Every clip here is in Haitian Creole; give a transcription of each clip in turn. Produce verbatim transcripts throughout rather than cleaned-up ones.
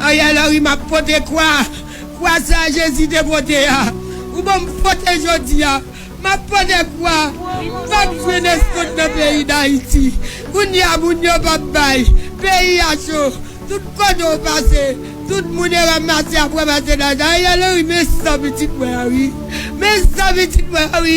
Ariel Henry, m ap pote kwa. Kwa sa Jezi te pote a. Ou ban m pote jodi a. M ap pote kwa. M p ap jwenn eskont nan peyi Dayiti. Kounye a, moun yo p ap bay. Peyi a cho. Tout kote w pase, tout moun e ranmase ap ranmase lajan. Ariel Henry, men san pitit mwen an, wi. Men san pitit mwen an, wi.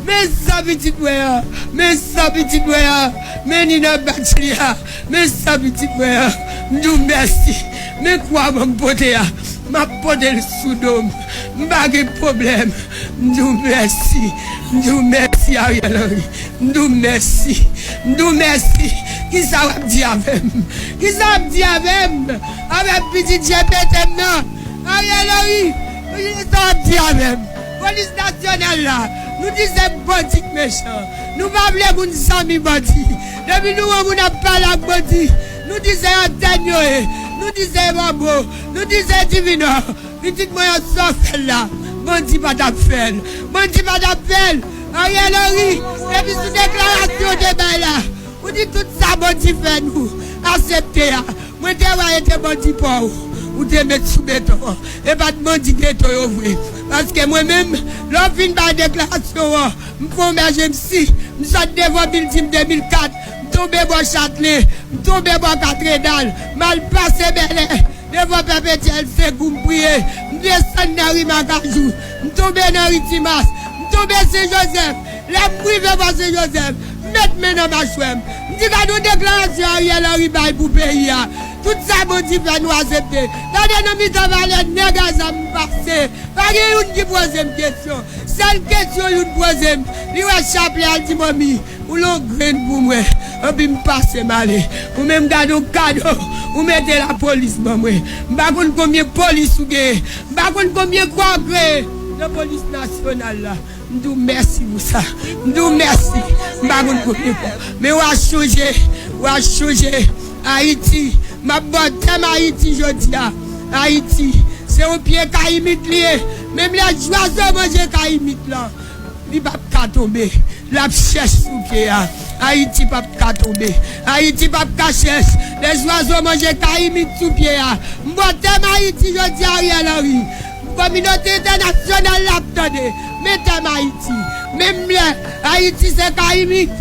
Men san pitit mwen an. Men san pitit mwen an. Men Nina Batchlia. Men san pitit mwen an. M di w mèsi. Men kwa mwen m pote a. M ap pote l sou do m. M pa gen pwoblèm. M di w mèsi. M di w mèsi, Ariel Henry. M di w mèsi. M di w mèsi. Kisa w ap di avè m? Kisa w ap di avè m? Avè pitit G P T m nan? Ariel Henry, kisa w ap di avè m? Polis nasyonal la, nou di se bandi k mechan. Nou pa vle moun zanmi bandi. Depi nou wè moun ap pale ak bandi, nou di se antèn yo ye. Nou di se Bobo. Nou di se Divino. Pitit mwen an, sa w fè l la, bandi pa t ap fè l. Bandi pa t ap fè l. Ariel Henry, depi sou deklarasyon w te bay la, ou di tout sa bandi fè nou aksepte a. Mwen te wè e te bandi pa w ou te met sou beton an. E pa t bandi geto yo vre. Paske mwen menm, lè w fin bay deklarasyon w an, m fè yon emèjensi, m sot devan bilding de mil kat, m tonbe bò Chatlen, m tonbe bò Katredal, m al pase Bèlè, devan Pèpetyèl Segou m priye, m desann nan ri Makajou, m tonbe nan ri Timas, m tonbe Sen Jozèf. Lè m rive bò Sen Jozèf, m met men nan machwè m. M di, gade yon deklarasyon Ariel Henry bay pou peyi a. Tout sa bandi fè nou aksepte. Gade nan mitan valè nèg a zam m pase. Pa gen youn ki poze m kesyon. Sèl kesyon youn poze m, li wè chaplè a, l di, manmi, ou lon grenn pou mwen. Anpi m pase m ale. Ou menm gade yon kado ou mete lapolis ban mwen. M pa konn konbyen polis ou genyen. M pa konn konbyen kwa w kreye nan polis nasyonal la. M di w mèsi pou sa. M di w mèsi. M pa konn konbyen kwa. Men w a chonje. W a chonje. Ayiti. M ap ba w tèm Ayiti jodi a. Ayiti. Se yon pye kayimit li ye. Menm lè zwazo manje kayimit lan, li p ap ka tonbe. L ap chèch sou pye a. Ayiti p ap ka tonbe. Ayiti p ap ka chèch. Lè zwazo manje kayimit sou pye a. M ba w tèm Ayiti jodi a, Ariel Henry. Kominote entènasyonal la ap tande. Men tèm Ayiti. Menm lè Ayiti se kayimit,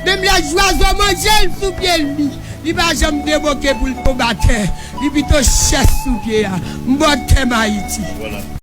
menm lè zwazo manje l sou pye l, li, li pa janm deboke pou l tonbe atè. Li pito chèch sou pye a. M ba w tèm Ayiti.